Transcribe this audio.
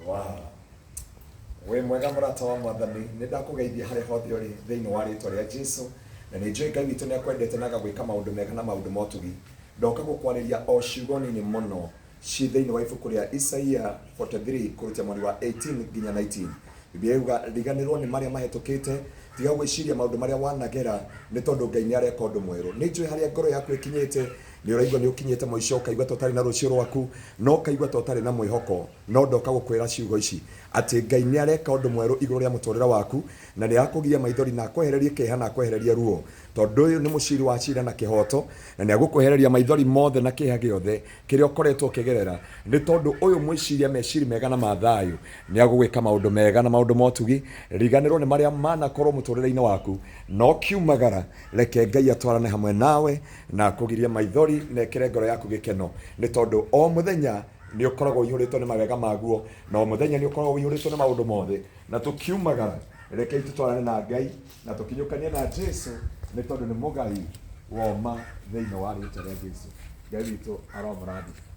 Wow. Wĩ mwega mũrata wa mwathani, nĩ ndakũgeithia harĩa hothe ũrĩ thĩinĩ wa rĩtwa rĩa Jesu, na nĩ njũĩ Ngai witũ nĩ akwendete na agagwĩka maũndũ mega na maũndũ ma ũtugi. Ndoka gũkwarĩria o ciugo nini mũno ci thĩinĩ wa ibuku rĩa Isaia 43 kũrutia mweri wa 18 nginya 19. Biblia yuga riganĩrwo nĩ marĩa mahĩtũkĩte, tiga gwĩciria maũndũ marĩa wanagera, nĩ tondũ Ngai nĩ areka ũndũ mwerũ. Nĩ njũĩ harĩa ngoro yaku ĩkinyĩte, nĩ ũraigua nĩ ũkinyĩte mũico, ũkaigua ta ũtarĩ na rũciũ rwaku, na ũkaigua ta ũtarĩ na mwĩhoko. No ndoka gũkwĩra ciugo ici, atĩ Ngai nĩ areka ũndũ mwerũ igũrũ rĩa mũtũrĩre waku, na nĩ arakũgiria maithori na akwehererie kĩeha na akwehererie ruo. Tondũ ũyũ nĩ mũciri wa cira na kĩhoto, na nĩ agũkwehereria maithori mothe na kĩeha gĩothe kĩrĩa ũkoretwo ũkĩgerera, nĩ tondũ ũyũ mwĩciria meciri mega na ma thayũ, nĩ agũgwĩka maũndũ mega na maũndũ ma ũtugi. Riganĩrwo nĩ marĩa manakorwo mũtũrĩre-inĩ waku, na ũkiumagara, reke Ngai atwarane hamwe nawe, na akũgirie maithori na ekĩre ngoro yaku gĩkeno, nĩ tondũ o mũthenya nĩ ũkoragwo ũihũrĩtwo nĩ mawega maguo, na o mũthenya nĩ ũkoragwo ũihũrĩtwo nĩ maũndũ mothe. Na tũkiumagara, rekei tũtwarane na Ngai na tũkinyũkanie na Jesu, nĩ tondũ nĩ mũgai wa ũma thĩinĩ wa rĩtwa rĩa Jesu. Ngai witũ aromũrathima.